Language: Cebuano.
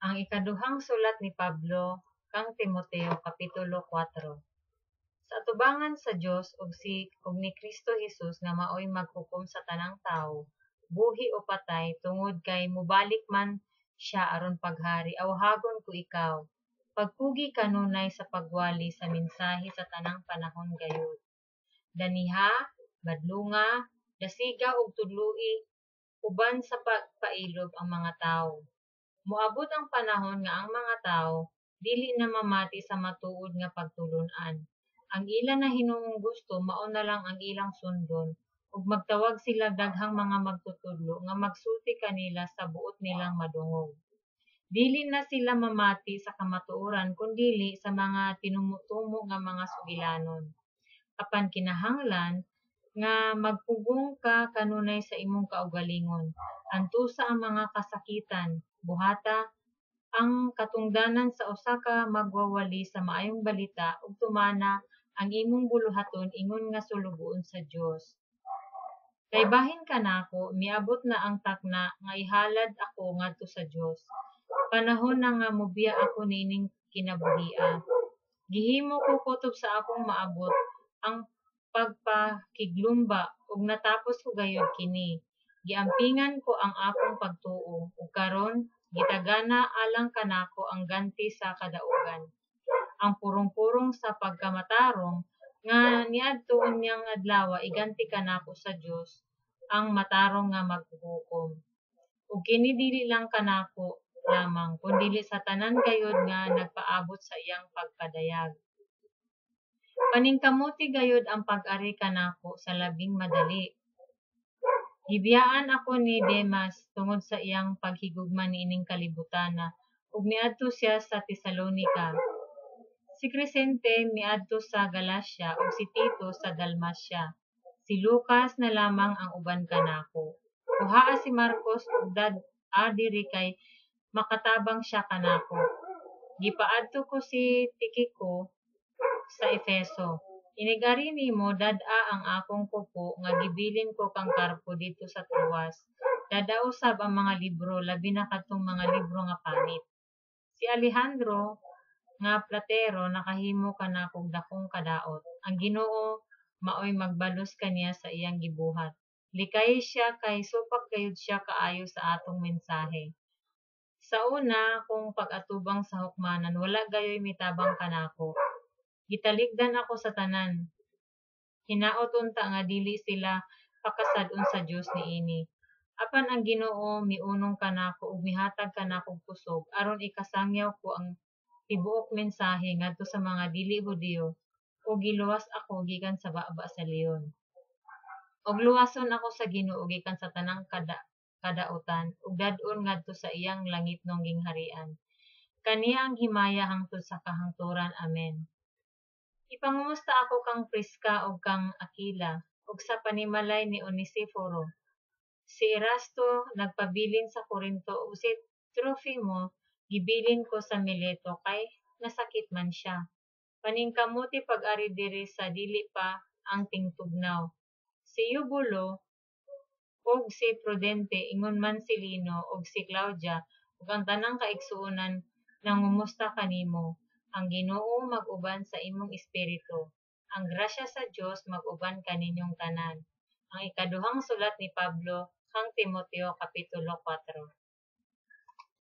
Ang ikaduhang sulat ni Pablo kang Timoteo kapitulo 4. Sa atubangan sa Dios ug si ug ni Kristo Jesus nga maoy maghukom sa tanang tawo, buhi o patay, tungod kay mobalik man siya aron paghari, awhagon ko ikaw. Pagpugi kanunay sa pagwali sa mensahe sa tanang panahon gayud. Daniha, badlonga, dasiga ug tudloi uban sa pagpailob ang mga tawo. Moabot ang panahon nga ang mga tawo dili na mamati sa matuod nga pagtulon-an. Ang ila na hinuong gusto mao na lang ang ilang sundon, ug magtawag silag daghang mga magtutudlo nga magsulti kanila sa buot nilang madungog. Dili na sila mamati sa kamatuoran kundili sa mga tinumo-tumo nga mga sugilanon. Apan kinahanglan nga magpugong ka kanunay sa imong kaugalingon. Antusa ang mga kasakitan, buhata ang katungdanan sa usa ka magwawali sa Maayong Balita ug tumana ang imong buluhaton ingon nga sulugoon sa Dios. Kay bahin kanako, miabot na ang takna nga ihalad ako ngadto sa Dios. Panahon na nga mobiya ako niining kinabuhia. Gihimo ko kutob sa akong maabot ang pagpakiglumba ug natapos ko gayud kini. Giampingan ko ang akong pagtuo, ug karon gitagana alang kanako ang ganti sa kadaugan, ang purong-purong sa pagkamatarong nga niadto unyang adlawa iganti kanako sa Dios, ang matarong nga maghuhukom. Ug kini dili lang kanako lamang kundili sa tanan gayud nga nagpaabot sa iyang pagpadayag. Paningkamuti gayud ang pag-ari kanako sa labing madali. Gibiyaan ako ni Demas tungod sa iyang paghigugma niining kalibutana ug miadto siya sa Tesalonica. Si Crescente miadto sa Galacia ug si Tito sa Dalmacia. Si Lucas na lamang ang uban kanako. Kuhaa si Marcos ug dad-a diri kay makatabang siya kanako. Gipaadto ko si Tikico sa Efeso. Inig-ari nimo, dad-a ang akong kupo nga gibilin ko kang Carpo didto sa Troas. Dad-a usab ang mga libro, labi na kadtong mga libro nga panit. Si Alejandro nga platero nakahimo kanakog dakong kadaot. Ang Ginoo maoy magbalos kaniya sa iyang gibuhat. Likayi siya kay supak gayud siya kaayo sa atong mensahe. Sa una kong pag-atubang sa hukmanan, wala gayoy mitabang kanako. Gitalikdan ako sa tanan. Hinaot unta nga dili sila pakasad-on sa Dios niini. Apan ang Ginoo miunong kanako ug mihatag kanakog kusog aron ikasangyaw ko ang tibuok mensahe ngadto sa mga dili Hudiyo ug giluwas ako gikan sa baba sa leon. Ug luwason ako sa Ginoo gikan sa tanang kadaotan ug dad-on ngadto sa iyang langitnong gingharian. Kaniya ang himaya hangtod sa kahangturan. Amen. Ipangumusta ako kang Prisca ug kang Aquila ug sa panimalay ni Onesiforo. Si Erasto nagpabilin sa Corinto ug si Trofimo gibilin ko sa Mileto kay nasakit man siya. Paningkamuti pag-ari diri sa dili pa ang tingtugnaw. Si Eubulo ug si Prudente, ingon man si Lino ug si Claudia ug ang tanang kaigsuonan nangumusta kanimo. Ang Ginoo mag-uban sa imong espiritu. Ang grasya sa Dios mag-uban kaninyong tanan. Ang ikaduhang sulat ni Pablo kang Timoteo kapitulo 4.